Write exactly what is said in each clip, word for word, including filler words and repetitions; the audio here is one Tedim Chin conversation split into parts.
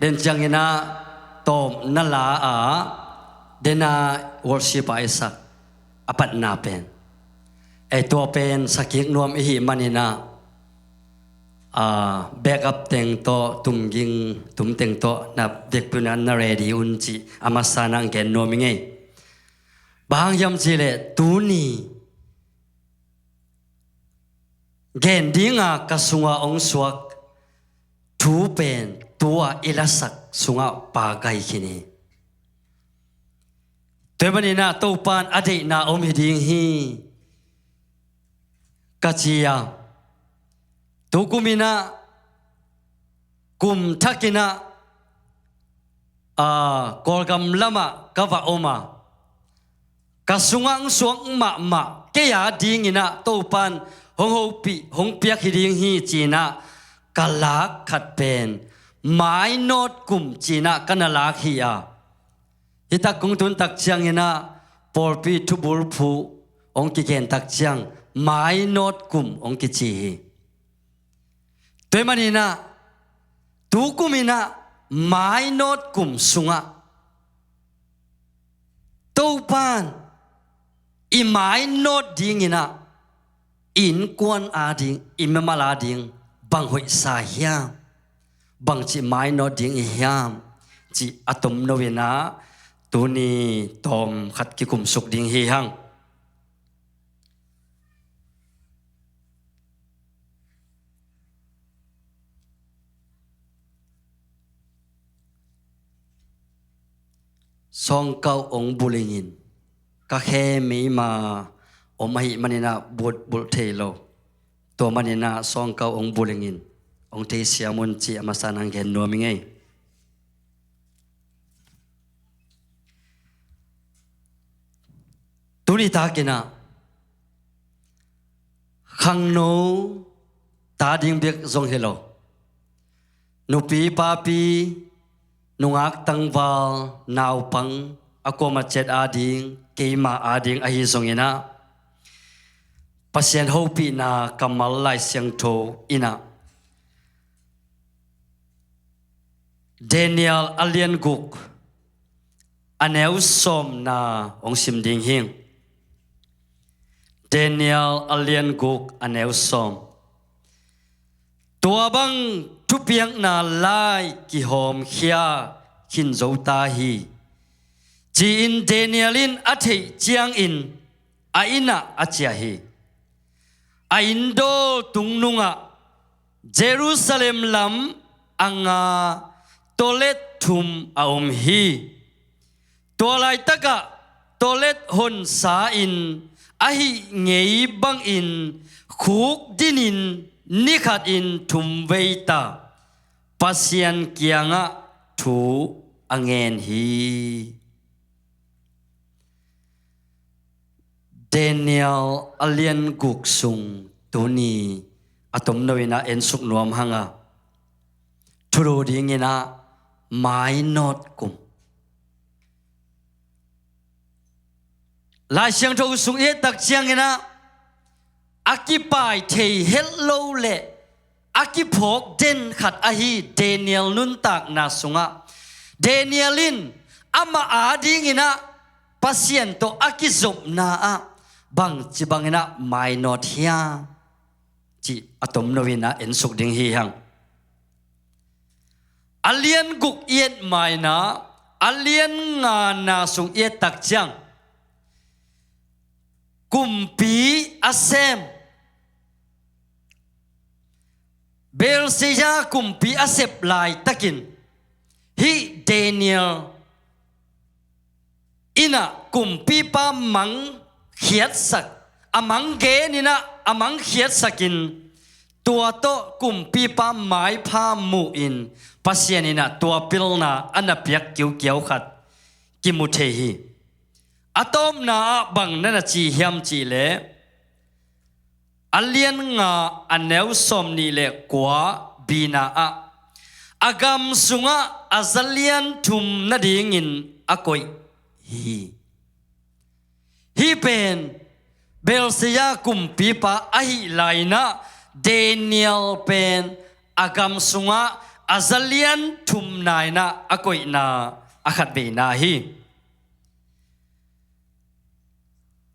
Den ciangin ah tawpna la ah den a worship a i sak a patna pen, ei, tua pen sakik nuam i hih manin ah, a, backup teng tawh, tumging tumteng tawh na biakpihna na ready un cih a masa nang gen nuam i ngei. Bang hang hiam cih leh tuni gen dinga ka sunga hong suak thu pen tua i lasak sungah pagai khin hi. Tua ahih manin ah Topa'n a deihna om hi ding hi ka ci a, tukum in ah kum thak in ah, aa, Kawlgam lamah ka va om a, ka sungah hong suak mahmah kei a dingin ah Topa'n hong hopih hong piak hi ding hi ci-in ah ka lak khat pen mainawt kum ci-in ah ka na lak hi a, hi tak kong tun tak ciangin ah pawlpi thubul phuh hong kigen tak ciang mainawt kum hong kici hi. Tua ahih manin ah tukum in ah mainawt kum sungah Topa'n i mainawt dingin ah i innkuan a ding, i mimal a ding bang hoihsa hiam, bangci mainawt ding i hiam cih a tomno in ah tuni tawm khat kikumsuk ding hi hang. Sawngkauh hong bulingin ka khe meima om ahih manin ah bulh thei lo. Tua manin ah sawngkauh hong bulingin hong theisiam un cih a masa nang gen nuam i ngei. Tuni takin ah khangno ta ding bek zong hi lo, nupi papi, nungak tangval, naupang, a kuamah ciat a ding, keima a ding ahi zongin ah Pasian hopihna kammal Lai Siangtho in ah Daniel a lian guk a neu sawmna hong sim ding hing. Daniel a lian guk a neu sawm. Tua bang thupiakna lai kihawmkhia khin zo ta hi, ci-in Daniel in a theih ciangin a inn ah a ciah hi. A inn dawl tungnungah Jerusalem lam a nga tawlet thum a om hi. Tua laitakah tawlet honsa in ahih ngei bangin khuk dinin ni khatin thum vei ta Pasian kiangah thu a ngen hi. Daniel a lian guk sung tuni a tomno in ah ensuk nuam hang a, thulu dingin ah mainawt kum. Lai Siangtho sung i et tak ciangin ah a kipai thei het lo le a kiphawk den khat ahi Daniel nuntakna sungah Daniel in amah a dingin ah Pasian tawh a kizopna ah bangci bangin ah mainawt hiam cih a tomno in ah ensuk ding hi hang. A lian guk i et ma in ah a lian ngana sung i et tak ciang kumpi a sem, Belshazzar kumpi a sep laitakin hih Daniel in ah kumpipa mang khiatsak, a mang gen in ah a mang khiatsakin tua tawh kumpipa maipha muhin Pasian in ah tua pilna a na piak kiukiau khat kimu thei hi. A tawpna ah bang na na ci hiam cih leh, a lian nga a neu sawm nih le kua bina ah a gam sungah a za lian thum nadingin a koih hi. Hih pen Belshazzar kumpipa ahih lai in ah Daniel pen a gam sungah a zalian thumna in ah a koihna a khatveina hi.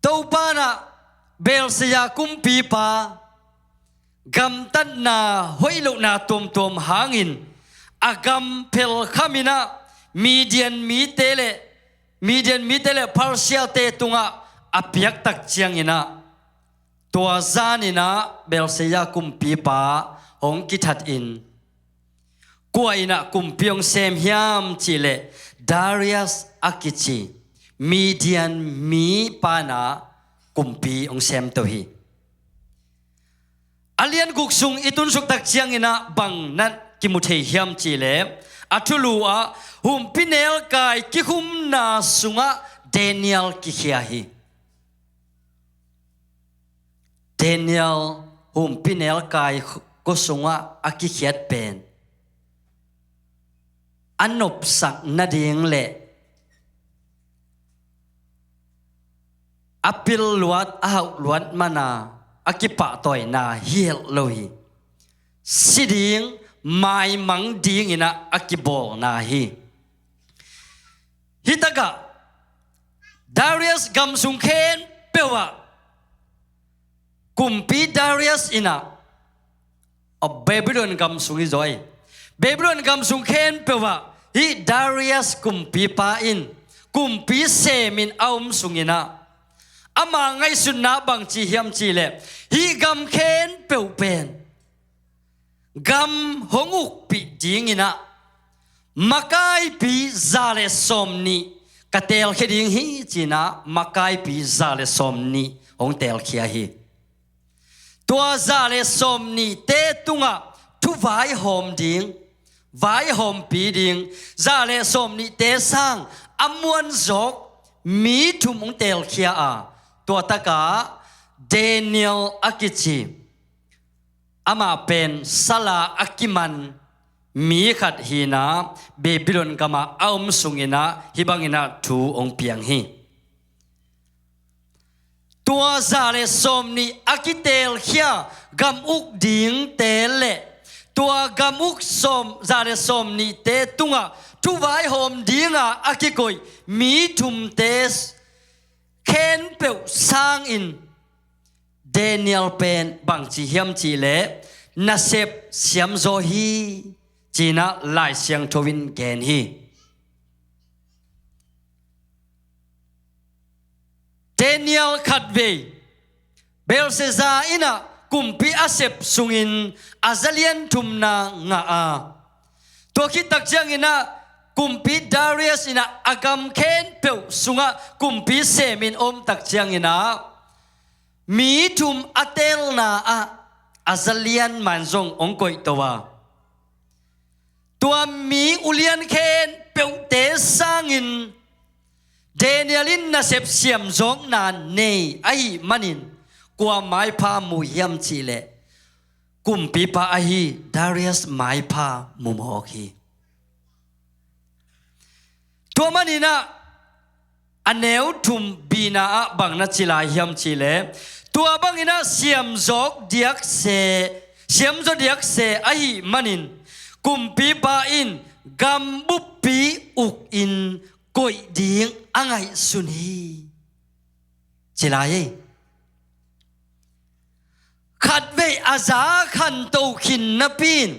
Topa in ah Belshazzar kumpipa gamtatna hoih lohna tuamtuam hangin a gam phelkham in ah Midian mite le Midian mite le Persia-te tungah a piaktak ciangin ah tua zan in ah Belshazzar kumpipa hong kithat in kua in ah kumpi hong sem hiam cih leh Darius a kici Midian mipa in ah kumpi hong semto hi. A lian guk sung i tunsuk tak ciangin ah bang na kimu thei hiam cih leh a thulu ah humpinelkai kikhumna sungah Daniel kikhia hi. Daniel humpinelkai khuasungah a kikhiat pen a nopsak nading le a pil luat a hauh luat mana a kipahtawina hi helh lo hi. Si ding maimang dingin ah a kibawlna hi. Hi takah Darius gam sung khempeuh ah kumpi Darius in ah, a Babylon gam sung hi zaw hi. Babylon gam sung khempeuh ah hih Darius kumpipa in kumpi semin a om sungin ah ama ngaihsutna bangci hiam cih leh hih gam khempeuh pen gam hong ukpih dingin ah makaipi za le sawmnih ka teelkhia ding hi ci-in ah makaipi za le sawmnih hong teelkhia hi. Tua za le sawmnihte tungah thuvaihawm ding, vaihawmpi ding za le sawmnihte sang a muanzawk mi thum hong teelkhia a, tua takah Daniel a kici amah pen sala a kiman mi khat hi-in ah Babylon gamah a om sungin ah hih bangin ah thu hong piang hi. Tua za le sawmnih a kiteelkhia gam uk dingte le tua gam uk sawm, za le sawmnihte tungah thuvaihawm dinga a kikoih mi thumte khempeuh sangin Daniel pen bangci hiam cih leh nasep siamzaw hi ci-in ah Lai Siangtho in gen hi. Daniel khatvei Belshazzar in ah kumpi a sep sungin a zalian thumna ngah a, tua khit tak ciangin ah kumpi Darius in ah a gam khempeuh sungah kumpi semin om tak ciangin ah mi thum a teelna ah a zalian man zong hong koihto a, tua mi ulian khempeuhte sangin Daniel in nasep siamzawkna nei ahih manin kua maipha mu hiam cih leh kumpipa ahi Darius maipha mu mawk hi. Tua manin ah a neu thum bina ah bang na ci lai hiam cih leh tua bangin ah siamzawk diakse, siamzaw diakse ahih manin kumpipa in gam buppi ukin koih ding a ngaihsun hi ci lai hi. Khatvei a za khanto khin napi in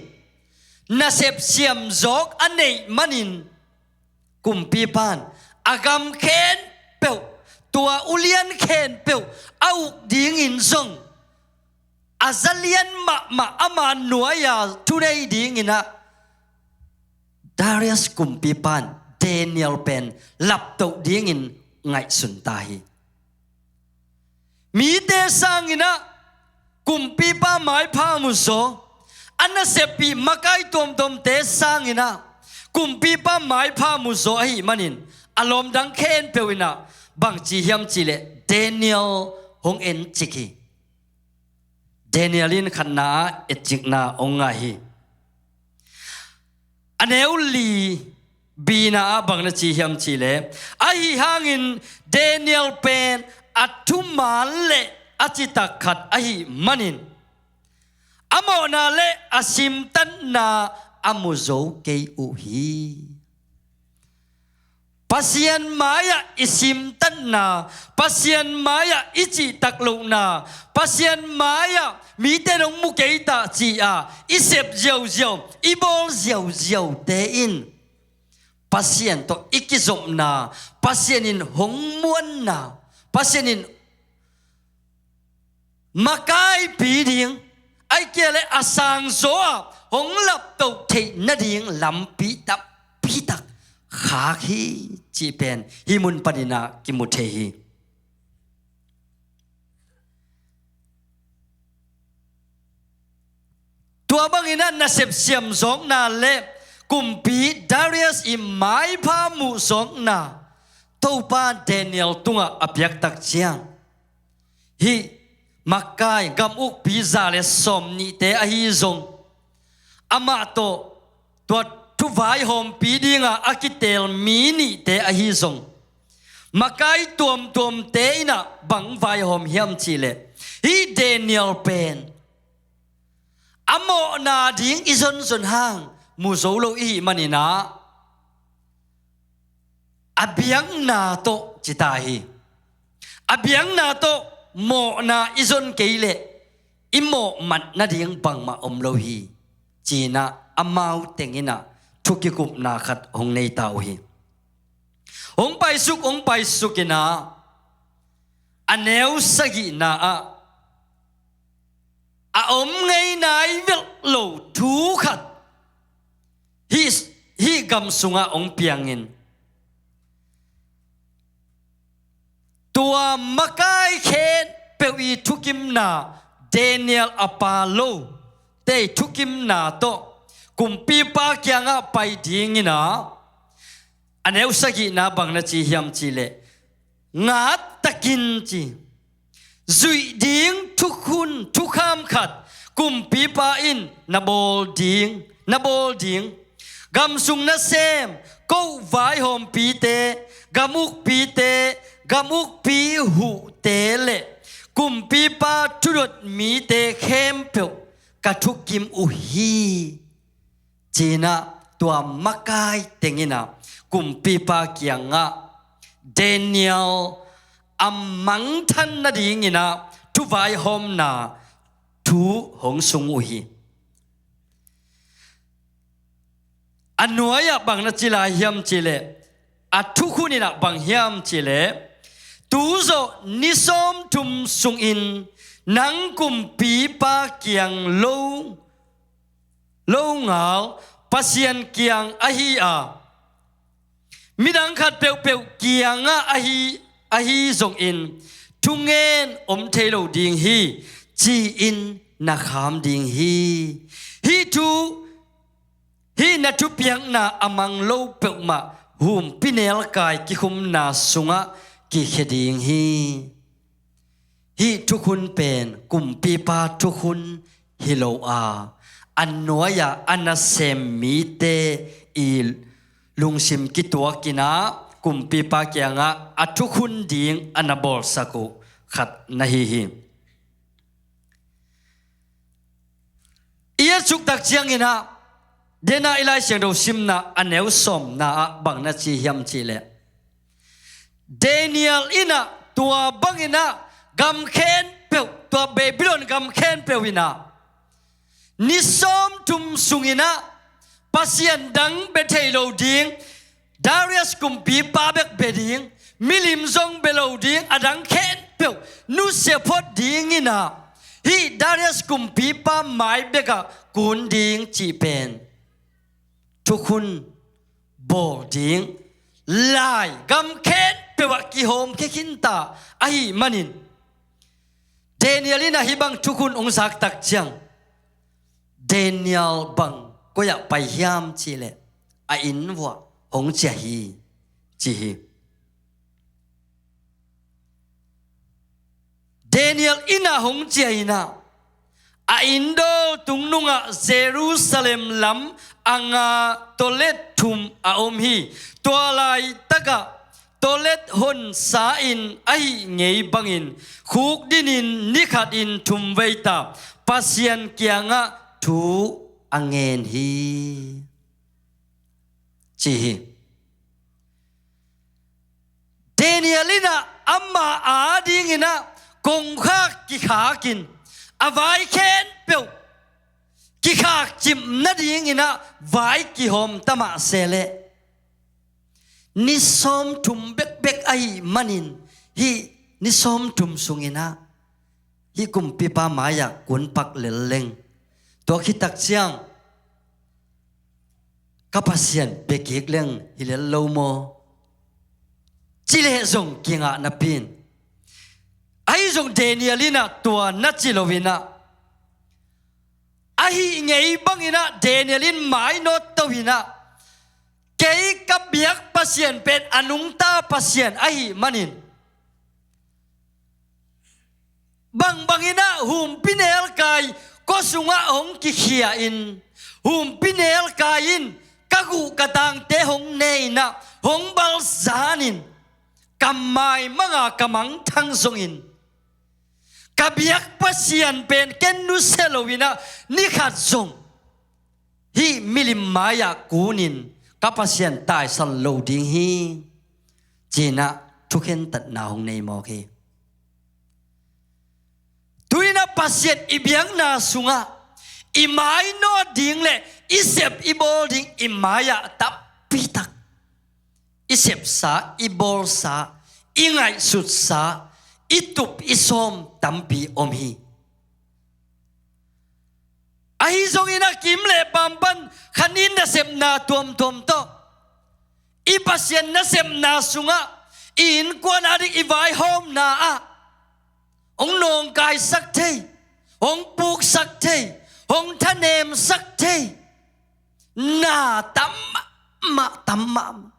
nasep siamzawk a neih manin kumpipa in a gam khempeuh, tua ulian khempeuh a uk dingin zong a zalian mahmah ama nuai-a thunei dingin ah Darius kumpipa in Daniel pen laptoh dingin ngaihsun ta hi. Mite sangin ah kumpipa maipha muzaw, a nasep ih makai tuamtuamte sangin ah kumpipa maipha muzaw ahih manin a lawmdang khempeuh in ah bangci hiam cih leh Daniel hong encik hi. Daniel in khatna ah etcikna hong ngah hi. A neu li bina ah bang na ci hiam cih leh ahi hangin Daniel pen a thuman le a citak khat ahih manin a mawhna le a simtatna a mu zo kei uh hi. Pasian mai-ah i simtatna, Pasian mai-ah i cihtak lohna, Pasian mai-ah mite nong mu kei ta ci-a i sep ziauziau, i bawl ziauziaute in Pasian tawh i kizopna, Pasian in hong muanna, Pasian in makaipi ding, ahih kei leh a sangzaw-ah hong laptoh theih nading lampi tampi tak khak hi cih pen hih mun panin ah kimu thei hi. Tua bangin ah nasep siam zawkna le kumpi Darius i maipha muh zawkna Topa Daniel tungah a piaktak ciang, hih makai gam ukpi za le sawm nihte ahi zong, amah tawh tua thuvaihawmpi dinga a kiteel mi nihte ahi zong, makai tuamtuamte in ah bang vaihawm hiam cih leh, hih Daniel pen a mawhna ding i zonzon hang mu zo lo i hih manin ah, a biakna tawh ci ta hi. A biakna tawh mawhna i zon kei leh i mawh mat nading bangmah om lo hi, ci-in ah amau teng in ah thu kikupna khat hong nei ta uh hi. Hong paisuk, hong paisuk in ah a neu sagihna ah a om ngei nai velh lo thu khat hih, hih gam sungah hong piangin, tua makai khempeuh i thukimna, Daniel a pa lote i thukimna tawh kumpipa kiangah pai dingin ah, a neu sagihna bang na ci hiam cih leh, ngat takin ci, zuih ding thukhun, thukham khat kumpipa in na bawl ding, na bawl ding. Gam sung nasem, ko vaihawmpite, gam ukpite, gam ukpi huhte le kumpipa thudot mite khempeuh ka thukim uh hi, ci-in ah tua makai teng in ah kumpipa kiangah Daniel a mangthan nadingin ah thuvaihawmna thu hong sung uh hi. A nuai-ah bang na ci lai hiam cih leh, a thukhun in ah bang hiam cih leh, tu zawh ni sawmthum sungin nang kumpipa kiang lo, lo ngal Pasian kiang ahi a, midang khat peuhpeuh kiangah ahi, ahi zongin thungen om thei lo ding hi, ci-in na kham ding hi. Hih thu, hih na thupiakna a mang lo peuhmah humpinelkai kikhumna sungah kikhia ding hi. Hih thukhun pen kumpipa thukhun hi lo a, a nuai-ah a nasem mite i lungsim kituakin ah kumpipa kiangah a thukhun ding a na bawlsak uh khat na hi hi. I a suktak ciangin ah, dena i Lai Siangtho simna a neu sawmna ah bang na ci hiam cih leh, Daniel in ah tua bangin ah gam khempeuh, tua Babylon gam khempeuh in ah ni sawmthum sungin ah pasian dang bia thei lo ding, Darius kumpipa bek bia ding, milim zong bia lo ding, a dang khempeuh nusia phot dingin ah, hih Darius kumpipa mai bekah kun ding cih pen thukhun bawl ding lai gam khempeuh ah kihawmkhia khinta ahih manin, Daniel in ah hih bang thukhun hong zaktak ciang, Daniel bang koi-ah pai hiam cih leh, a inn vuah hong ciah hi, ci hi. Daniel inn ah hong ciah in ah, a inn dawl tungnungah Jerusalem lam a nga tawlet thum a om hi. Tua laitakah tawlet honsa-in ahih ngei bangin khukdinin ni khatin thum veita Pasian kiangah thu a ngen hi, ci hi. Daniel in ah ama adingin ah kongkhak kikhakin a vai khempeuh kikhak cip nadingin ah vai kihawm ta mah se leh ni sawmthum bekbek ahih manin hih ni sawmthum sungin ah hih kumpipa mai-ah kun pak lel leng, tua khit tak ciang ka Pasian bia kik leng hi lel lo maw, ci leh zong kingah napi in, ahi zong Daniel in ah tua na ci lo in ah, ahih ngei bangin ah Daniel in mainawt to in ah, kei ka biak Pasian pen a nungta Pasian ahih manin, bangbang in ah humpinelkai kua sungah hong kikhia in, humpinelkai in ka guh ka tangte hong ne in ah hong balzan in, ka maimang a ka mangthang zongin, ka biak Pasian pen ken nusia lo in ah ni khat zong hih milim mai-ah kunin ka Pasian taisan lo ding hi, ci-in ah thukhentatna hong nei mawk hi. Tu-in ah Pasian i biakna sungah i mainawt ding le i sep i bawl ding i mai-ah tampitak i sepsa, i bawlsa, i ngaihsutsa, i tup i sawm tampi om hi. Ahi zongin a kim le pam pan khanin nasepna tuamtuam tawh, i Pasian nasepna sungah i innkuan a ding i vaihawmna ah hong nawngkaisak thei, hong puksak thei, hong thanemsak thei na tam mahmah, tam mahmah.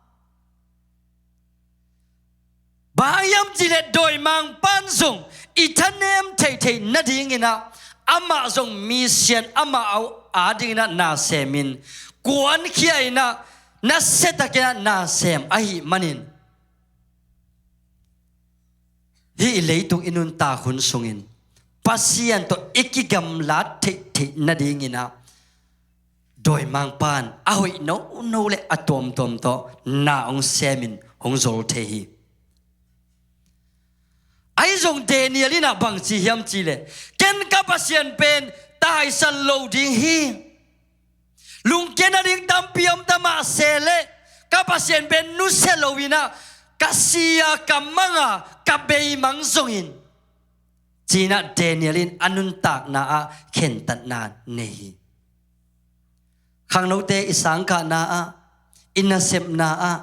Bang hiam cih leh dawimangpa'n zong i thanem theihtheih nadingin ah amah zong misian amah a, a dingin ah na semin, kuankhia in ah nasiatakin ah na sem ahih manin, hih i leitung i nuntak hun sungin Pasian tawh i kigamlat theihtheih nadingin ah dawimangpa'n a hoih nono le a tuamtuam tawh na hong semin hong zol thei hi. Ahi zong Daniel in ah bang ci hiam cih leh, ken ka Pasian pen taisan lo ding hi. Lungkiat nading tampi om ta mah se leh ka Pasian pen nusia lo in ah ka si a, ka mang a, ka beimang zongin, ci-in ah Daniel in a nuntakna ah khentatna nei hi. Khangnote i sangkahna ah, i nasepna ah,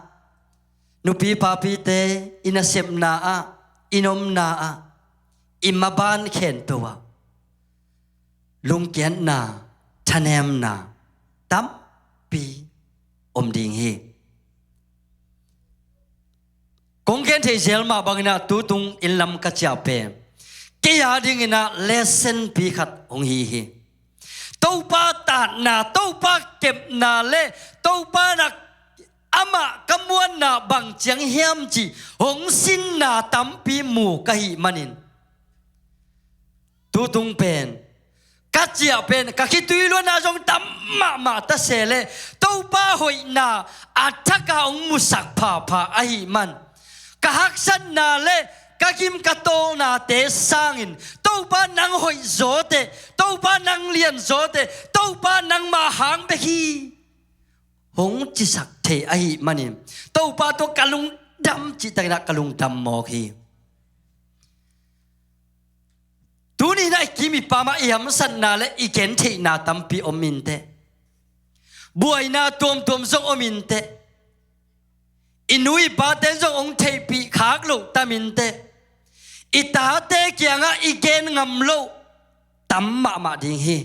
nupi papite i nasepna ah, i nomna ah, i maban khempeuh ah lungkiatna, thanemna tampi om ding hi. Kong gen thei zel mah bangin ah tutung inn lam ka ciah pen kei a dingin ah lesson pi khat hong hi hi. Topa tatna, Topa kepna le Topa in ah amah ka muanna bang ciang hiam cih hong sinna tampi mu ka hih manin, tutung pen ka ciah pen ka khitui luanna zong tam mahmah ta se leh Topa hoihna a thak a hong musak phapha ahih man, ka haksatna le ka gim ka tawlnate sangin Topa nang hoih zawteh, Topa nang lian zawteh, Topa nangmah hang bek hi, hong cisak thei ahih manin Topa tawh ka lungdam cihtakin ah ka lungdam mawk hi. Tuni in ah i kim i pam ah i hamsatna le i gentheihna tampi om inteh. Buaina tuamtuam zong om inteh. I nu i pate zong hong theihpih khak loh tam inteh. I tate kiangah i gen ngam loh tam mahmah ding hi.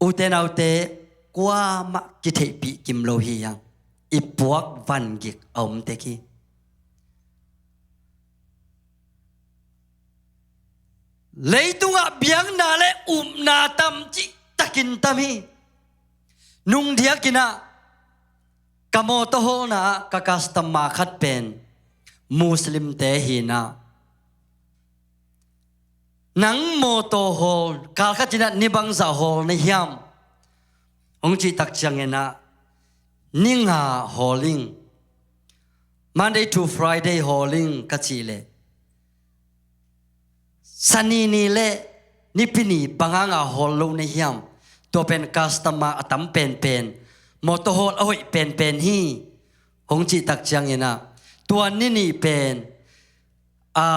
Ute naute, kuamah kitheihpih kim lo hi hang. I puak vangik a om tek hi. Leitungah biakna le upna tam cihtakin tam hi. Nungdiakin ah ka mawtaw hawlna ah ka customer khat pen Muslimte hi in ah, Nang mawtaw hawl, kal khat in ah ni bangzah hawl na hiam? Hong cih tak ciangin ah, ni nga hawl ing. Monday to Friday hawl ing ka cih leh, Sani ni le Nipi ni bang hanga hawl lo na hiam? Tua pen customer a tam penpen, mawtaw hawl a hoih penpen hi. Hong cih tak ciangin ah, tua ni nih pen, a,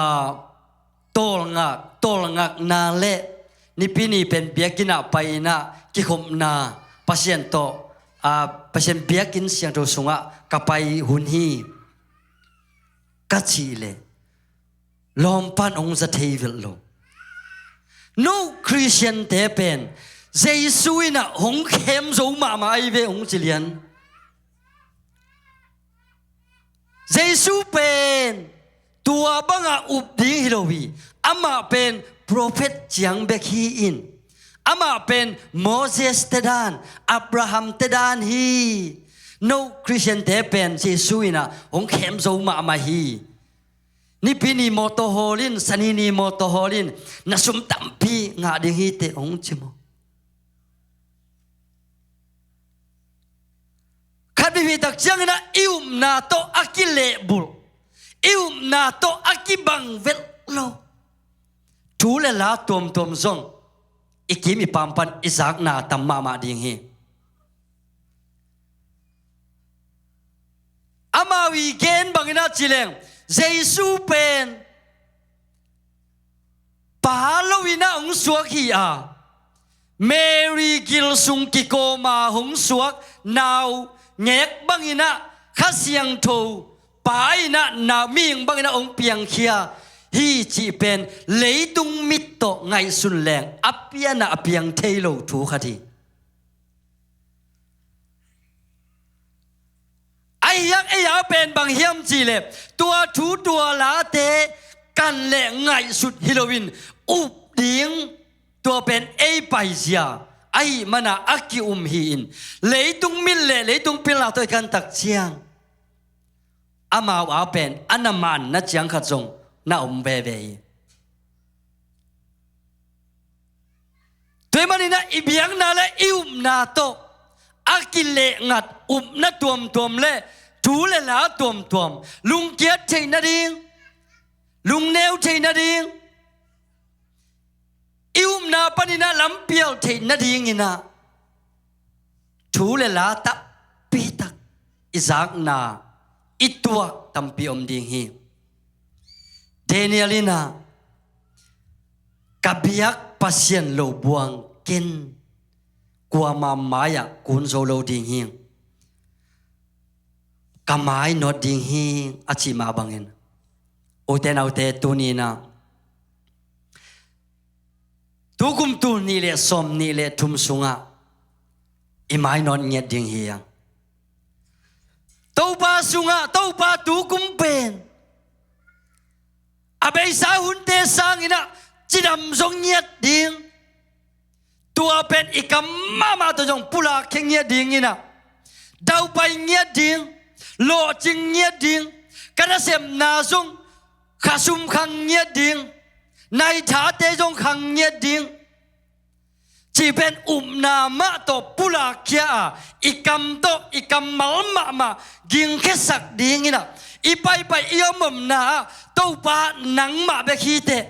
tawlngak, tawlngakna le Nipi ni pen biakinn ah pai in ah kikhopna, Pasian tawh, a, Pasian biakinn siangtho sungah ka pai hun hi, ka cih leh, lawmpan hong za thei velh lo. No Khristiante pen Jesu in ah hong khem zo mahmah ahi ve, hong ci lian. Jesu pen tua banga up ding hi lo hi. Amah pen prophet ciang bek hi in, amah pen Moses te dan, Abraham te dan hi. No Khristiante pen Jesu in ah hong khem zo mahmah hi. Nipi ni mawtaw hawl in, Sani ni mawtaw hawl in, na sum tampi ngah ding hi teh, hong ci maw? Khat vei vei tak ciangin ah i upna tawh a kilehbulh, i upna tawh a kibang velh lo. Thu le la tuamtuam zong i kim i pam pan i zakna tam mahmah ding hi. Amau i gen bangin ah ci leng, Jesu pen pa lo in ah hong suak hi a, Mary gil sung kikawma hong suak naungek bangin ah Kha Siangtho pa in ah nau mihing bangin ah hong piangkhia hi cih pen leitung mit tawh ngaihsun leng a pian ah a piang thei lo thu khat hi. Ahi hang ei a pen bang hiam cih leh, tua thu tua late kan le ngaihsut hi loin up ding, tua pen ei paizia ahih mana a ki-um hi in, leitung mit le leitung pilna tawh i kan tak ciang, amau a pen a na manna ciang khat zong na om veve hi. Tua ahih manin ah i biakna le i upna tawh a kilehngat upna tuamtuam le thu le la tuamtuam, lungkiat theih nading, lungneu theih nading, i upna panin ah lampial theih nadingin ah thu le la tampitak i zakna, i tuak tampi om ding hi. Daniel in ah, ka biak Pasian lo buang ken kuama mai-ah kun zo lo ding hi, ka mai nawt ding hi, a cih mah bangin, ute naute, tuni in ah tukum tul nih le sawm nih le thum sungah i mainawt ngiat ding hi hang. Topa sungah, Topa tukum pen a beisa hunte sangin ah cidam zong ngiat ding. Tua pen i kam mahmah tawh zong pulakkhia ngiat dingin ah, daupai ngiat ding, lawhcing ngiat ding, ka nasepna zong khasum khang ngiat ding, naithate zong khang ngiat ding, cih pen upna mah tawh pulakkhia a, i kam tawh, i kammal mahmah gingkhiasak dingin ah, i paipai i omomna ah Topa nangmah bek hi teh,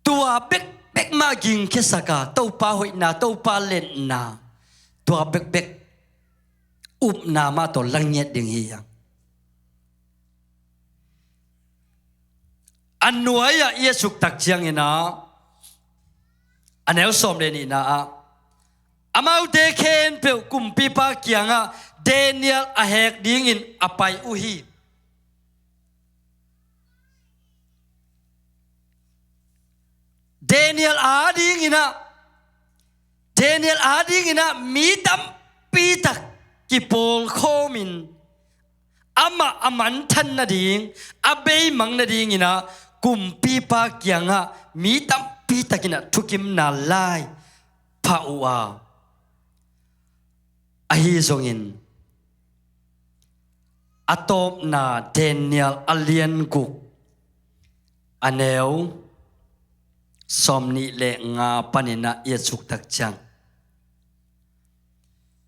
tua bekbek mah gingkhiasak a, Topa hoihna, Topa lenna, tua bekbek upna mah tawh la ngiat ding hi hang. A nuai-ah i a suk tak ciangin ah, a neu sawm le nihna ah, amaute khempeuh kumpipa kiangah Daniel a hek dingin a pai uh hi. Daniel adingin ah, Daniel adingin ah mi tampitak kipawlkhawmin, amah a manthan nading, a beimang nadingin ah kumpipa kiangah mi tampitakin ah thukimna lai pha uh a, ahi zongin a tawpna Daniel a lian guk, a neu sawmnih le nga panin ah i et suk tak ciang,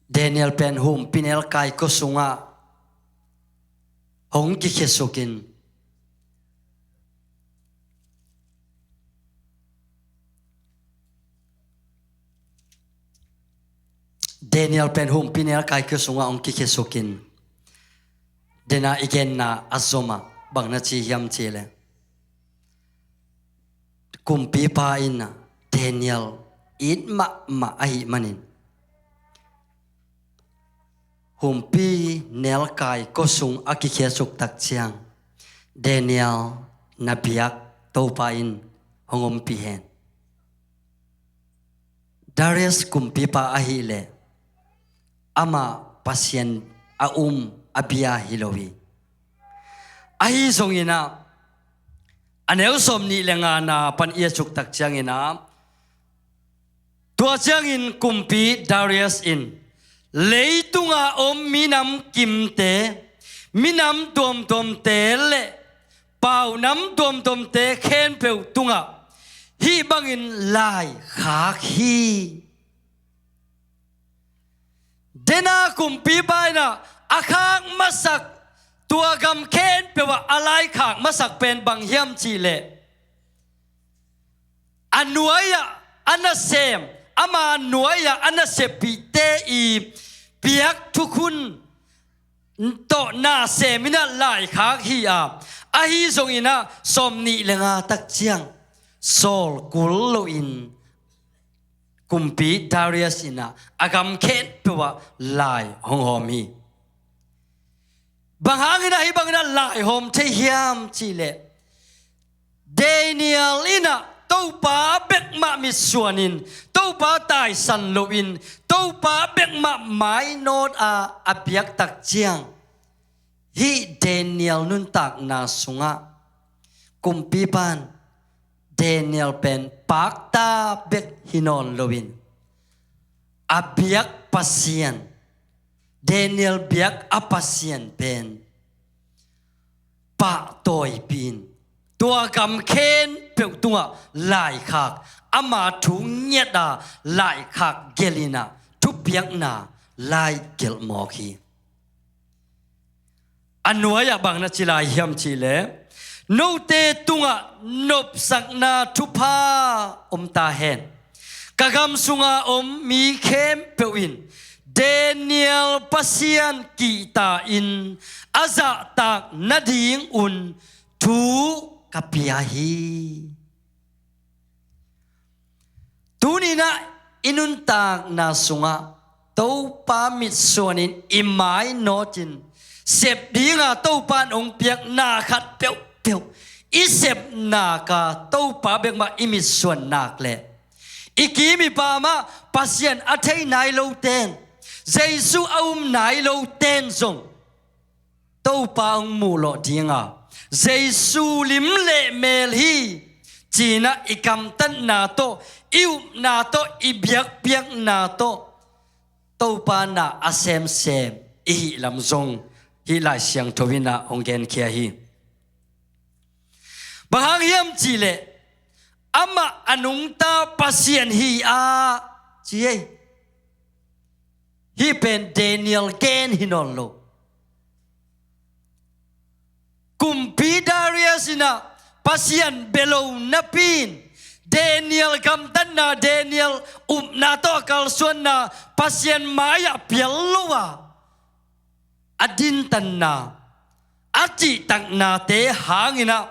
Daniel pen humpinelkai kua sungah hong kikhia sukin, Daniel pen humpinelkai kua sungah hong kikhia sukin, dena i genna a zom ah bang na ci hiam cih leh, kumpipa in ah Daniel it mahmah ahih manin, humpinelkai kua sung a kikhia suk tak ciang, Daniel na biak Topa in hong ompih hen. Darius kumpipa ahih leh amah Pasian a um a bia hi lo hi. Ahi zongin ah, a neu sawmnih le ngana pan i et suk tak ciangin ah, tua ciangin kumpi Darius in leitunga om minam kimte, minam tuamtuamte le paunam tuamtuamte khempeuh tungah hih bangin lai khak hi. Dena kumpipa in ah a khak masak, tua gam khempeuh ah a lai khak masak pen bang hiam cih leh, a nuai-ah a nasem, ama nuai-ah a naseppihte i biak thukhun tawh na sem in ah lai khak hi a, ahi zongin ah sawmnih le nga tak ciang sawl kul loin kumpi Darius in ah a gam khempeuh ah lai hong hawm hi. Bang hangin ah hih bangin ah lai hawm thei hiam cih leh, Daniel in ah Topa bekmah mitsuanin, Topa taisan loin, Topa bekmah mainawt a a biak tak ciang, hih Daniel nuntakna sungah kumpipa in Daniel pen pakta bek hi nawn loin, a biak Pasian, Daniel biak a Pasian pen pahtawipih in, tua gam khempeuh tungah lai khak, ama thu ngiat a lai khak gelh in ah thupiakna lai gelh mawk hi. A nuai-ah bang na ci lai hiam cih leh, note tungah nopsakna thupha om ta hen. Ka gam sunga om mi khempeuh in Daniel Pasian kihta in a zahtak nadingun thu ka pia hi. Tuni-in ah i nuntakna sungah Topa mitsuanin i mainawtin, sep dinga Topa in hong piak na khat peuhpeuh i sep nak a, Topa bekmah i mitsuan nak leh, i kim i pam ah Pasian a thei nai lote in, Jesu a um nai lote in zong Topa hong muh lawh dinga, Jesu lim le mel hi ci-in ah i kamtatna tawh, i upna tawh, i biakpiakna tawh Topa na a semsem i hih lam zong hih Lai Siangtho in ah hong genkhia hi. Bang hang hiam cih leh, amah a nungta Pasian hi a ci ei. Hih pen Daniel gen hi nawn lo. Kumpi Darius in ah Pasian bia lo napi in, Daniel gamtatna, Daniel upna tawh a kalsuanna Pasian mai-ah pial lo a, a dintanna, a cihtaknate hangin ah,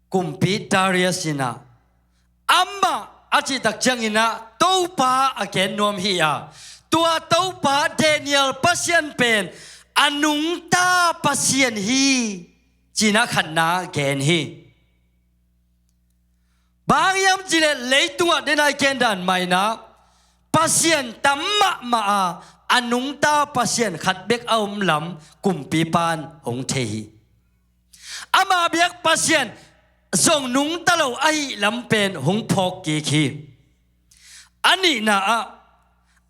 kumpi Darius in ah, amah a cihtak ciangin ah Topa a gen nuam hi a, tua Topa Daniel Pasian pen a nungta Pasian hi ci-in ah khatna gen hi. Bang hang hiam cih leh, leitungah dena i gen dan mah in ah Pasian tam mahmah a, a nungta Pasian khat bek a om lam kumpipa in hong thei hi. Ama biak Pasian zong nungta lo ahih lam pen hong phawk kik hi. A nihna ah,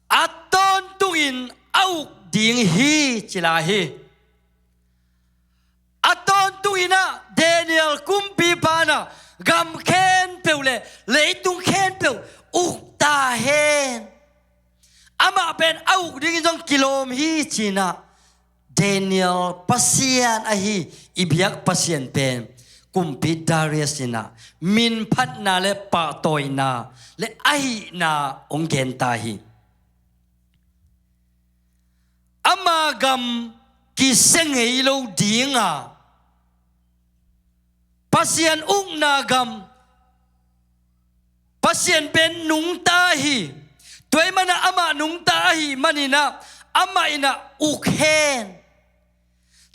a tawntungin a uk ding hi ci lai hi. A tawntungin ah Daniel kumpipa in ah gam khempeuh le leitung khempeuh uk ta hen. Amah pen a uk dingin zong kilawm hi ci-in ah Daniel Pasian ahi i biak Pasian pen kumpi Darius in ah minphatna le pahtawina le ahihna hong gen ta hi. Ama gam kisia ngei lo ding a, Pasian ukna gam, Pasian pen nungta hi. Tua ahih manin ah amah nungta ahih manin ah amah in ah uk hen.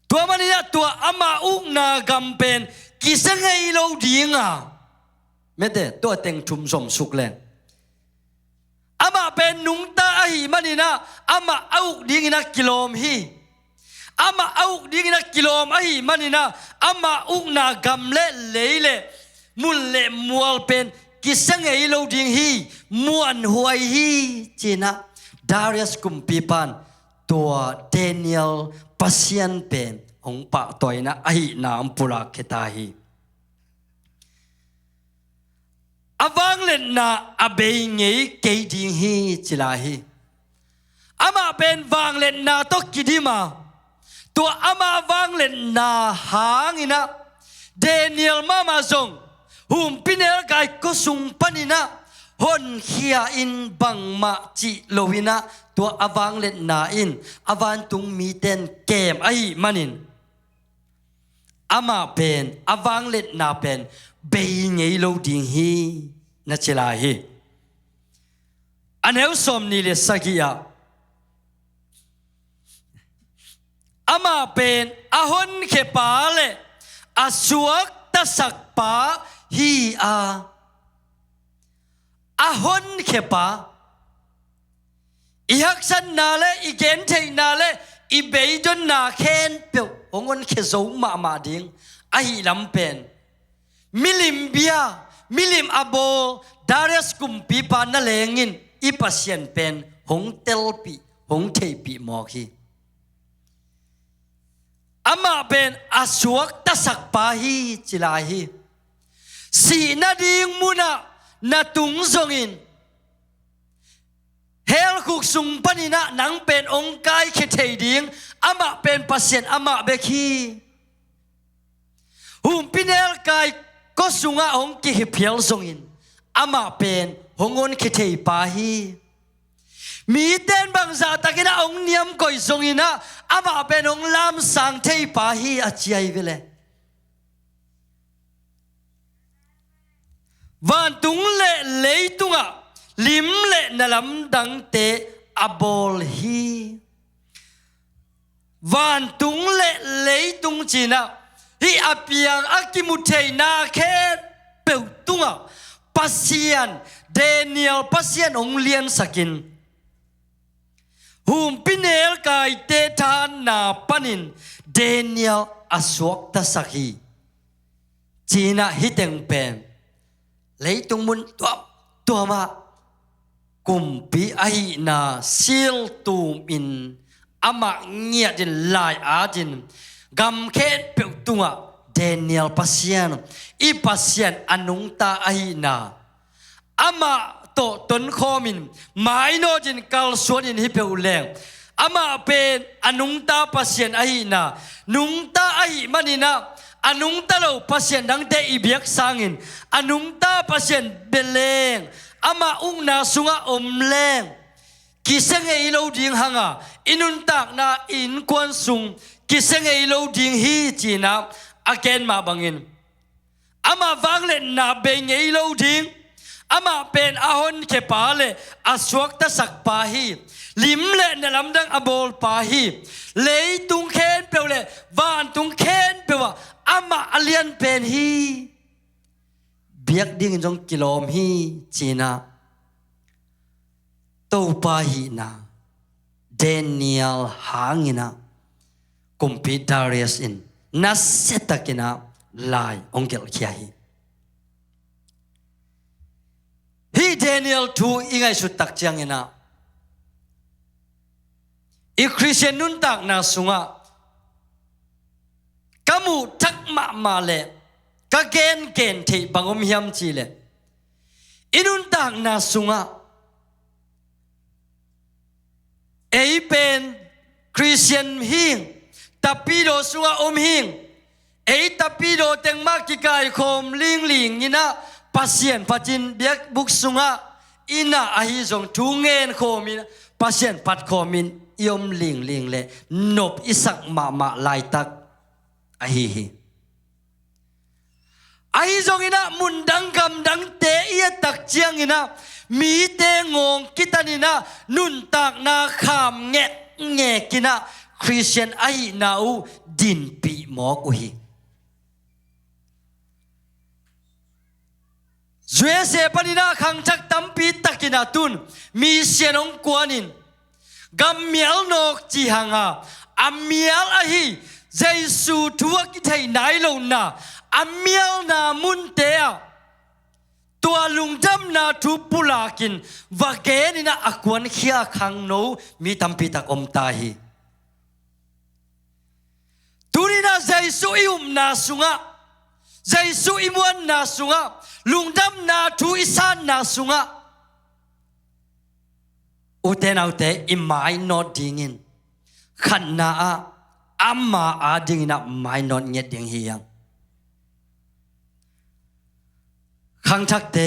Tua manin ah tua ama ukna gam pen kisia ngei lo ding a, mete, tua teng thum zom suk leng, amah pen nungta ahih manin ah amah a uk dingin ah kilawm hi. Amah a uk dingin ah kilawm ahih manin ah ama ukna gam le lei le mun le mual pen kisia ngei lo ding hi, muanhuai hi ci-in ah Darius kumpipa'n tua Daniel Pasian pen hong pahtawi in ah ahihna hong pulakkhia ta hi. A vangliatna a bei ngei kei ding hi ci lai hi. Amah pen vangliatna tawh kidim a, tua ama vangliatna hangin ah Daniel mahmah zong humpinelkai khuasung panin ah honkhia in bangmah cih lo-in ah tua a vangliatna in a vantung mite'n kem ahih manin amah pen a vangliatna pen bei ngei lo ding hi, na ci lai hi. A neu sawmnih le sagih ah amah pen a honkhia pa le a suaktasak pa hi a, a honkhia pa. I haksatna le i gentheihna le i beidonna khempeuh hong honkhia zo mahmah ding ahih lam pen milim bia, milim a bawl Darius kumpipa na lengin i Pasian pen hong telpih, hong theihpih mawk hi. Amah pen a suaktasak pa hi ci lai hi. Sihna ding munah na tung zongin hell khuk sung panin ah nang pen hong kaikhia thei ding amah pen Pasian amah bek hi. Humpinelkai khuasungah hong kihiphial zongin amah pen hong honkhia thei pa hi. Mite'n bangzahtakin ah hong niamkoih zongin ah amah pen hong lamsang thei pa hi, a ci ahi ve le. Vantung le leitungah lim le na lamdangte a bawl hi. Vantung le leitung ci-in ah hih a piang a kimu theihna khempeuh tungah Pasian, Daniel Pasian hong liansakin humpinelkaite thahatna panin Daniel a suaktasak hi. Ci-in ah hih teng pen leitung mun tuamtuamah kumpi ahihna siltumin amah ngiatin lai-atin gam khempeuh tungah Daniel Pasian, i Pasian a nungta ahihna amah tawh tonkhawmin mainawtin kalsuanin hi peuh leng amah pen a nungta Pasian ahihna, nungta ahih manin ah a nungta lo pasian dangte i biak sangin a nungta Pasian bia leng, amah ukna sungah om leng kisia ngei lo ding hanga i nuntakna i innkuan sung kisia ngei lo ding hi ci-in ah a gen mah bangin amah vangliatna bei ngei lo ding. Amah pen a honkhia pa le a suaktasak pa hi. Lim le na lamdang a bawl pa hi. Leitung khempeuh le vantung khempeuh ah amah a lian pen hi. Biak dingin zong kilawm hi ci-in ah Topa hihna Daniel hangin ah kumpi Darius in nasiatakin ah lai hong gelhkhia hi. Hih Daniel thu i ngaihsut tak ciangin ah i Khristian nuntakna sungah ka muh thak mahmah le ka gengen theih bang om hiam cih leh I nuntakna sungah ei pen Khristian hing, tapidaw sungah om hing, ei tapidaw tengmah kikaikhawm lingling inah Pasian phatin biakbuk sungah inah ahi zong thu ngenkhawm inah Pasian phatkhawm in i om lingling le nop i sak mahmah laitak ahi hi. Ahi zong inah mundang gamdangte i et tak ciang inah mite ngawng kitan inah nuntakna kham ngekngek inah Khristian ahihna uh dinpih mawk uh hi. U S A pan inah khangthak tampi tak inah tun misian hong kuanin gammial nawk ci hanga a mial ahi Jesu thu a kithei nai lona a mialna munte ah tua lungdamna thu pulakin va gen inah a kuankhia khangno mi tampi tak om ta hi. Tuni inah Jesu i upna sungah, Jesu i muanna sungah, lungdamna thu i sanna sungah ute naute i mainawt dingin khatna ah ama ading inah mainawt ngiat ding hi hang. Khangthakte,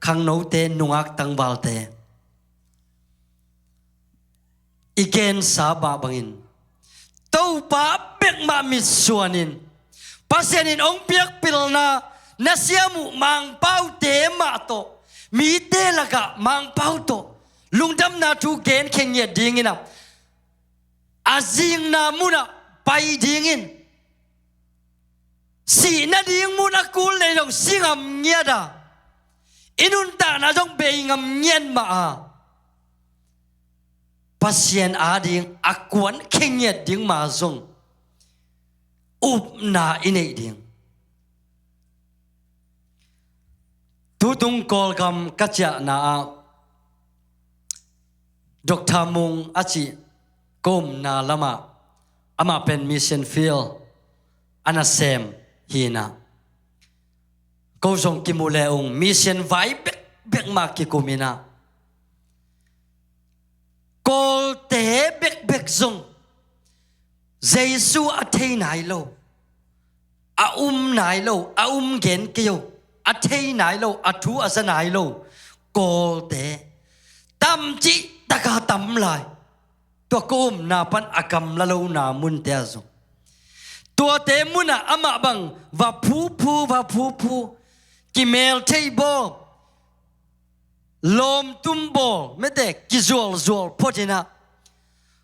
khangnote, nungak tangvalte, i gensa mah bangin Topa bekmah mitsuanin Pasian in hong piakpilna na siam uh Mangpaute mah tawh, mite lakah Mangpau tawh lungdamna thu genkhia ngiat ding inah a zingna munah pai dingin sih nading mun a kul lei zong si ngam ngiat a i nuntakna zong bei ngam ngiat mah a Pasian ading a kuankhia ngiat ding mah zong upna i neih ding. Tutung Kawlgam ka ciahna ah Doctor Mung a cih ka umna lamah amah pen mission field a nasem hi inah ko zong kimu le ung mission vai bekbek mah kikum inah Kawlte bekbek zong Jesu a thei nai lo, a um nai lo, a um gen kei lo, a thei nai lo, a thu a za nai lo Kawlte tamcih taka tam lai. Tua ka umna pan a gamla lona munte ah zong tuate munah amah bang va phuphu, va phuphu, kimel thei bawl, lawmtum bawl, mete kizualzual phot inah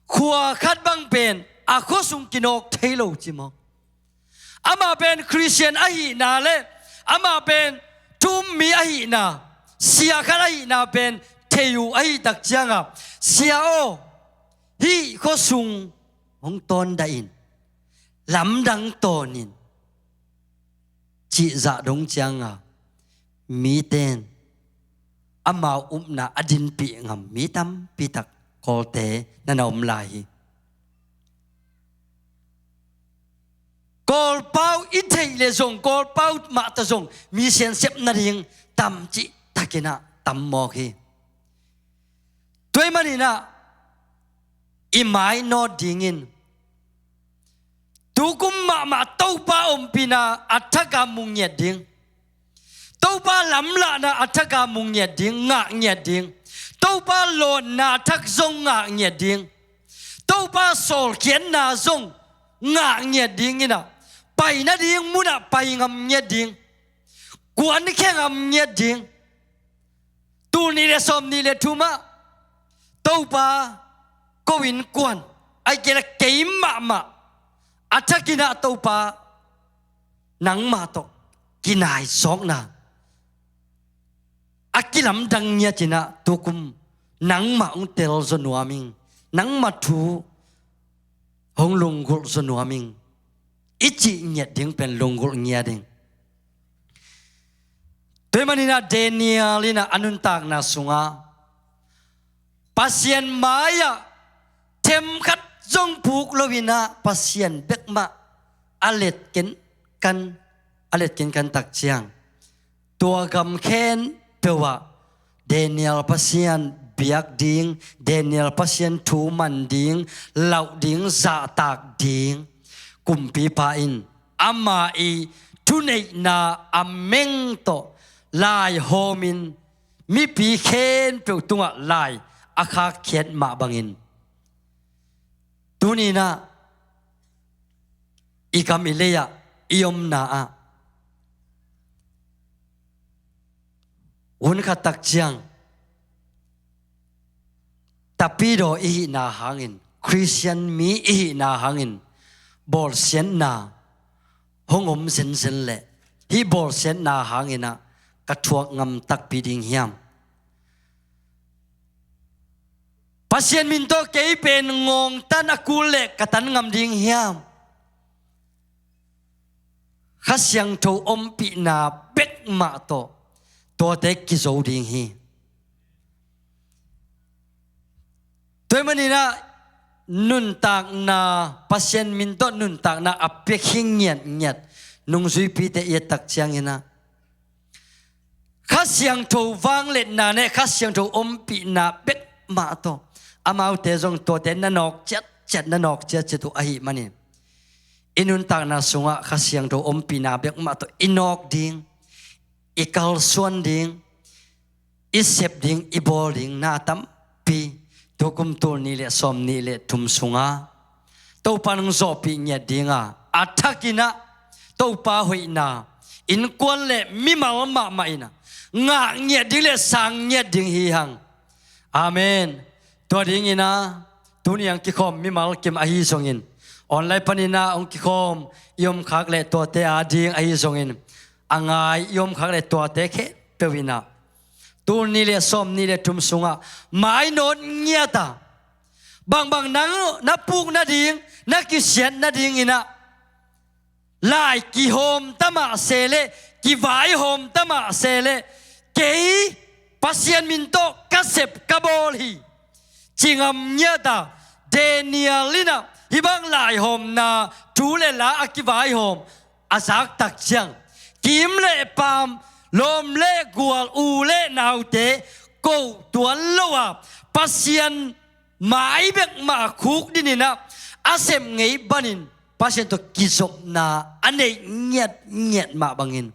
khua khat bang pen a khuasung kinawk thei lo ci maw? Amah pen Khristian ahihna le amah pen thu-um mi ahihna, sia khat ahihna pen thei uh ahi tak ciangah, Sia aw, hih khuasung hong tawndah in, lamdang tawn in, cih zah dong cianga mite in amau upna a dinpih ngam mi tampi tak Kawlte na na om lai hi. Kawlpau i theih le zong Kawlpau mah ta zong mission sep nading tamcih takin ah tam mawk hi. Tua ahih manin ah i mainawt dingin tukum mahmah Topa ompihna a thak a mu ngiat ding, Topa lamlahna a thak a mu ngiat ding, ngah ngiat ding, Topa lawnna a thak zong ngah ngiat ding, Topa sawlkhiatna zong ngah ngiat ding in ah pai nading munah pai ngam ngiat ding, kuankhia ngam ngiat ding. Tul nih le sawm nih le thum ah Topa ko-in kuan, ahih kei leh kei mahmah a thakin ah Topa nangmah tawh kinaizawkna a kilamdang ngiat in ah tukum nangmah hong tel zaw nuam ing, nangmah thu hong lunggulh zaw nuam ing i cih ngiat ding pen lunggulh ngiat ding. Tua ahih manin ah Daniel in ah a nuntakna sungah Pasian mai-ah themkhat zong puk lo in ah Pasian bek mah a let kenkan, a let kenkan tak ciang tua gam khempeuh ah Daniel Pasian biak ding, Daniel Pasian thu man ding, lauh ding, zahtak ding. Kumpipa in ama i thuneihna a meng tawh laihawmin mipi khempeuh tungah lai a khakkhiat mah bangin, tuni-in ah i gam i lei-ah i omna ah hun khat tak ciang tapidaw i hihna hangin, Khristian mi i hihna hangin bawlsiatna hong om zenzen leh hih bawlsiatna hangin ah ka thuak ngam takpi ding hiam? Pasian min tawh kei pen ngawngtan a kul leh ka tan ngam ding hiam? Kha Siangtho ompihna bek mah tawh tuate kizo ding hi. Tua ahih manin ah nuntakna, Pasian min tawh nuntakna a piak hi ngiatngiat nungzuipite i et tak ciangin ah Kha Siangtho vangliatna leh Kha Siangtho ompihna bek mah tawh amaute zong tuate na nawk ciatciat, na nawk ciatciat uh ahih manin, i nuntakna sungah Kha Siangtho ompihna bek mah tawh i nawk ding, i kalsuan ding, i sep ding, i bawl ding na tampi tukum tul nih leh sawm nih leh thum sungah Topa in hong zawhpih ngiat ding a, a thakin ah Topa hoihna innkuan leh mimal mahmah in ah ngah ngiat ding leh sang ngiat ding hi hang. Amen. Tua dingin ah tuni hong kikhawm mimal kim ahi zongin, online panin ah hong kikhawm i omkhak leh tuate ading ahi zongin, a ngai i omkhak leh tuate khempeuh in ah tul nih leh sawm nih leh thum sungah mainawt ngiat a, bangbang nang na puk nading, na kisiat nadingin ah lai kihawm ta mah se leh, kivaihawm ta mah se leh, kei Pasian min tawh ka sep ka bawl hi ci ngam ngiat a, Daniel in ah hih bang laihawmna thu leh la a kivaihawm a zak tak ciang, kiim leh paam, lawm leh gual, u leh naute koh tuan lo a, Pasian mai bek mah a khukdin in ah a sep ngei banin Pasian tawh kizopna a neih ngiatngiat mah bangin,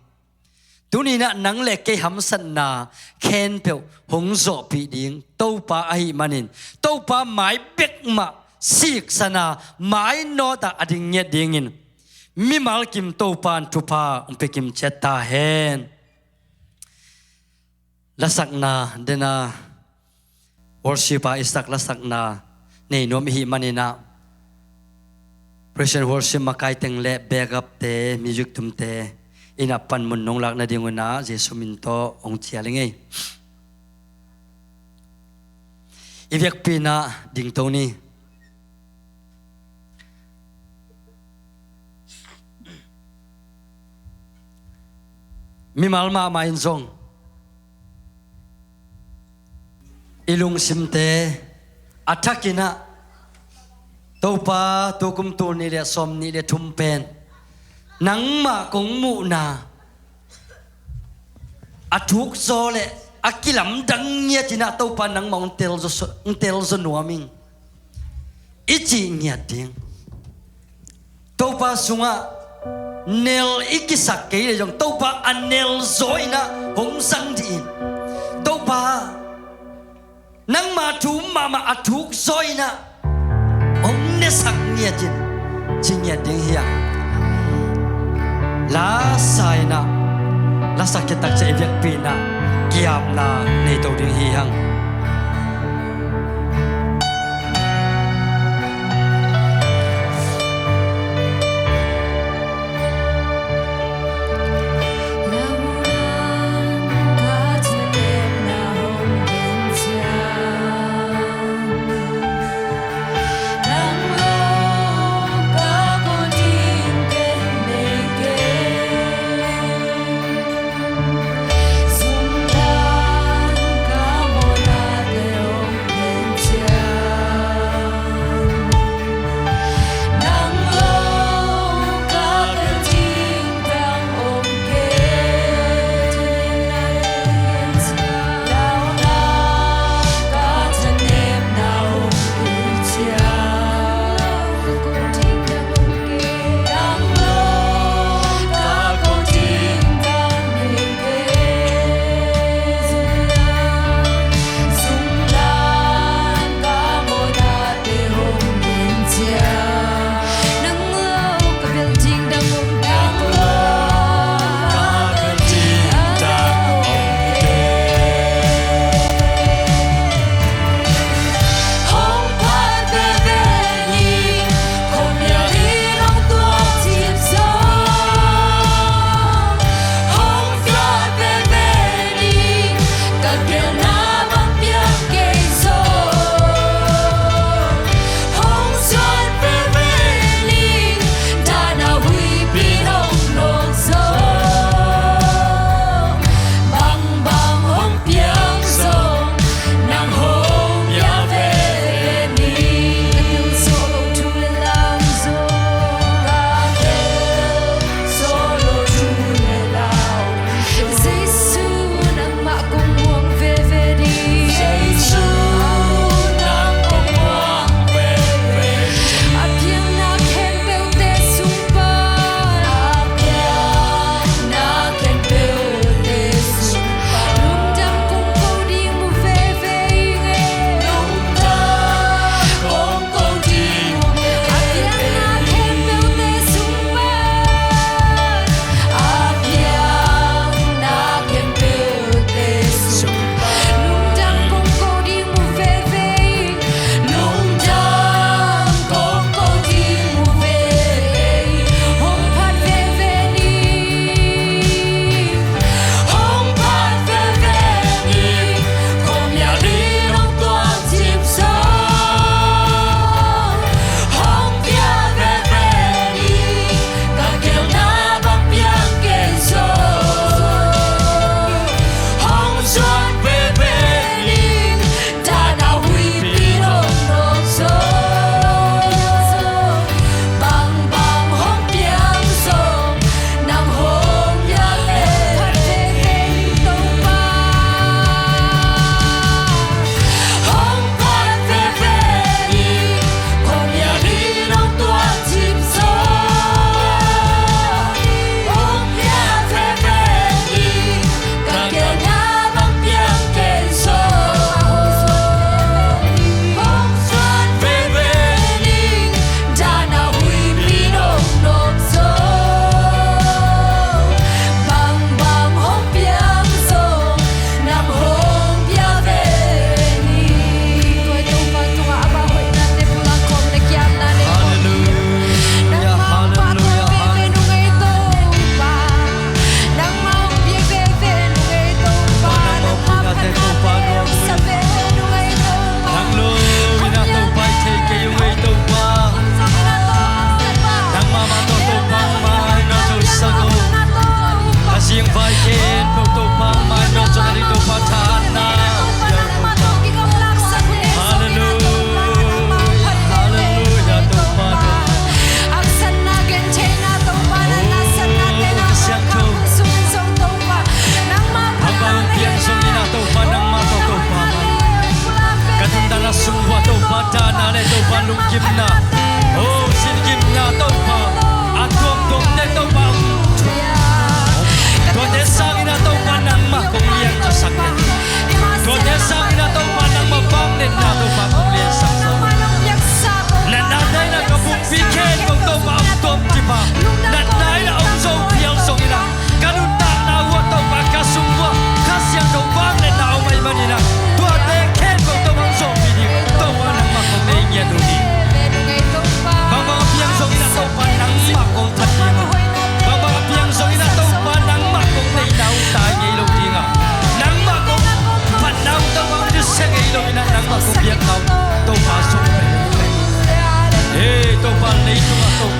tuni-in ah nang leh kei hamsatna khempeuh hong zawhpih ding Topa ahih manin, Topa mai bek mah siksan a, mainawt a a ding ngiat dingin mimal kim Topa in thupha hong pia kim ciat ta hen. Lasakna, dena worship a i sak lasakna nei nuam i hih manin ah, praise and worship makai teng leh backup te, music tumte in ah panmun nong lak nadingun ah Jesu min tawh hong cial ing ei. I biakpiakna dingto ni. Mimal mahmah in zong i lungsimte a thakin ah, Topa, tukum tul nih leh sawm nih leh thum pen nangmah kong muhna a thukzaw leh a kilamdang ngiatin ah Topa nangmah hong telzaw, hong telzaw nuam ing i cih ngiat ding. Topa sungah nel i kisak kei leh zong Topa a nelzaw in ah hong zang dih in. Topa, nangma thu mahmah a thukzaw in ah hong nesak ngiatin ci ngiat ding hi hang. Lasa in ah, lasak khit tak ciang i biakpiakna kiapna nei to ding hi hang.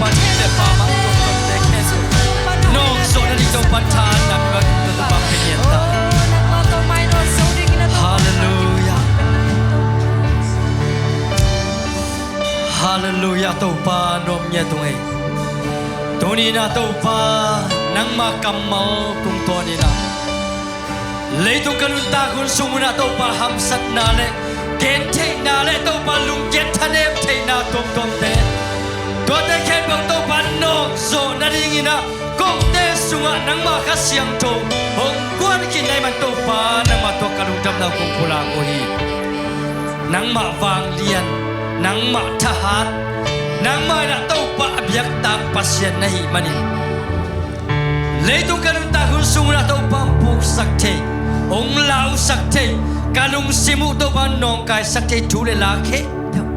Topa, tung le pa mah tuamtuamte khempeuh nawkzawh nading Topa thahatna mi bangin Topa pia ngiat ta. Halleluiah. Halleluiah, Topa nuam ngiat ung ei. Tuni-in ah Topa, nangma kammal tungtawnin ah leitung ka nuntak hun sung un ah Topa hamsatna le gentheihna le Topa lungkiat thanem theihna tuamtuamte, tuate khempeuh Topa nawkzawh nadingin ah kote sungah nangma Kha Siangtho hong guan khin ahih man Topa, nangma tawh ka lungdamna kong pulak uh hi. Nangmah vanglian, nangmah thahat, nangmah in ah Topa a biaktak Pasian na hih manin leitung ka nuntak hun sung un ah Topa hong puksak thei, hong lausak thei, ka lungsim uh Topa nawngkaisak thei thu le la khempeuh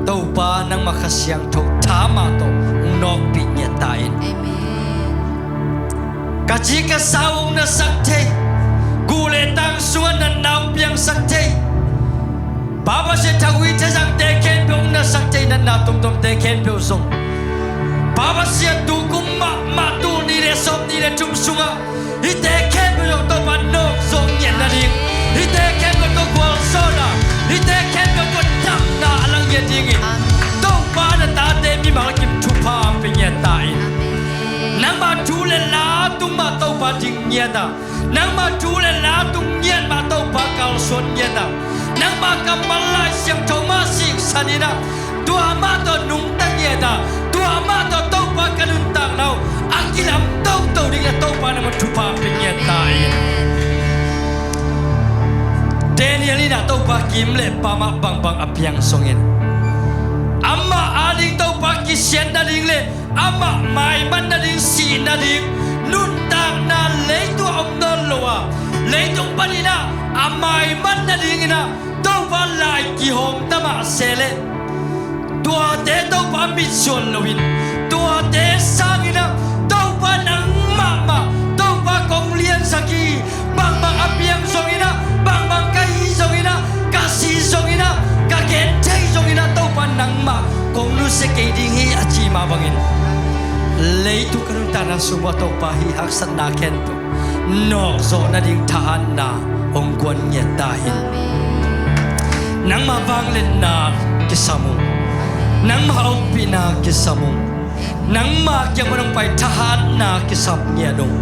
Topa nangmah Kha Siangtho tha mah tawh hong nawkpih ngiat ta in. Amen. Ka ci ka sa uh hong nasak thei, guh le tang sungah natna hong piangsak thei, Pa Pasian, thagui thazangte khempeuh hong nasak thei, natna tuamtuamte khempeuh zong Pa Pasian, tu kum mahmah, tul nih le sawm nih le thum sungah hihte khempeuh zong Topa nawkzawh ngiat nading, hihte khempeuh tawh gualzawhna, hihte khempeuh tawh damna a la ngiat dingin Topa na tate mimal kim thupha pia ngiat ta in. Nangma thu le la tung mah Topa ding ngiat a, nangma thu le la tung ngiat mah Topa kalsuan ngiat a, nangma kammal Lai Siangtho mah siksan in ah tua mah tawh nungta ngiat a, tua mah tawh Topa ka nuntakna uh a kilam toto dingin ah Topa nangma thupha pia ngiat ta in. Daniel in ah Topa kim le pam ah bangbang a piang zongin, amah ading Topa kisiat nading le amah maiman nading, sih nading nuntakna leitung ah om nawn lo a, leitung panin ah a maiman nadingin ah Topa lai kihawmta mah se leh, tuate Topa mitsuan loin, tuate sangin ah Topa nangmah mah, Topa kong liansak hi, bangbang a piang zongin ah, bangbang ka hih zongin ah, ka si zongin ah, ka gentheih zongin ah Topa nangmah kong nusia kei ding hi a cih mah bangin leitung ka nuntakna sung uah Topa hih haksatna khempeuh nawkzawh nading thahatna hong guan ngiat ta in. Nangma vangliatna kisam ung, nangma ompihna kisam ung, nangma kiang pan hong pai thahatna kisam ngiat ung.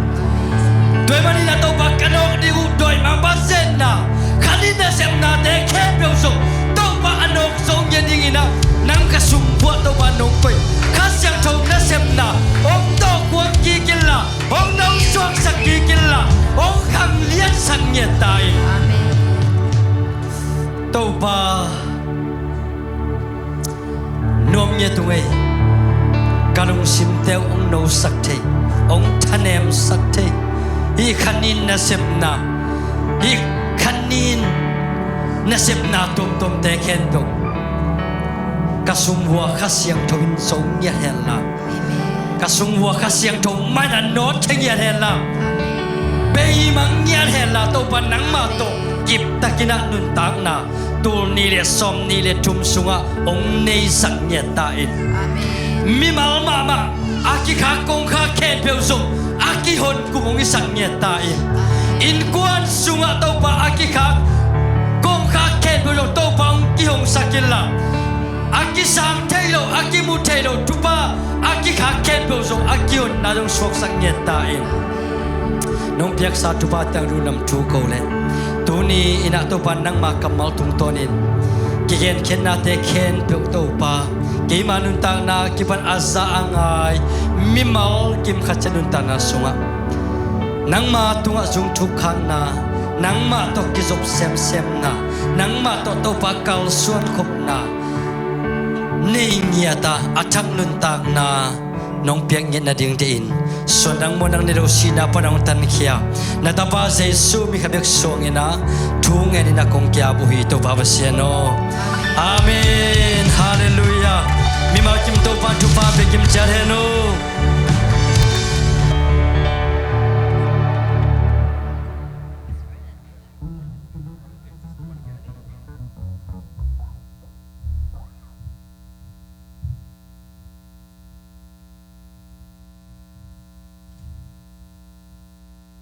Tua ahih manin ah Topa ka nawk ding uh dawimangpa zetna, khanin nasepnate khempeuh zong Topa a nawkzawh ngiat dingin ah nang ka sung uah Topa nong koih, Kha Siangtho nasepna hong tawh kuang kik inla, hong nong suaksak kik inla, hong khangliansak ngiat ta in. Amen. Topa nuam ngiat ung ei. Ka lungsimte uh hong nosak thei, hong thanemsak thei hih khanin nasepna, hih khanin nasepna tuamtuamte khempeuh ka sung uah Kha Siangtho in zo ngiat henla, ka sung uah Kha Siangtho mah in ah nawt thei ngiat henla, beimang ngiat henla, Topa nangmah tawh kiptakin ah nuntakna tul nih le sawm nih le thum sungah hong neisak ngiat ta in. Amen. Mimal mahmah a kikhak kongkhak khempeuh zong a kihon kum hong hisak ngiat ta in. Innkuan sungah Topa a kikhak kongkhak khempeuh zong Topa hong kihongsak inla, a kisang thei lo, a kimu thei lo thupha a kikhak khempeuh zong a kihonna zong suaksak ngiat ta in. Nong piaksa thupha tang lungnam thu ko leh, tuni in ah Topa nangma kammal tungtawnin kigenkhiatnate khempeuh Topa, keima nuntakna kipan a za a ngai mimal kim khat ciat nuntakna sungah nangma tungah zung thukkhakna, nangmah tawh kizop semsemna, nangmah tawh Topa kalsuan khopna nei ngiat a, a thak nuntakna nong piak ngiat nading deih in, suan nang muan nang nei lo sihna pan hong tankhia na Tapa Jesu min khat bek suangin ah thu ngenin ah kong ki-ap uh hi, Topa Pasian aw. Amen. Halleluiah. Mimal kim Topa thupha pia kim ciat hen uh.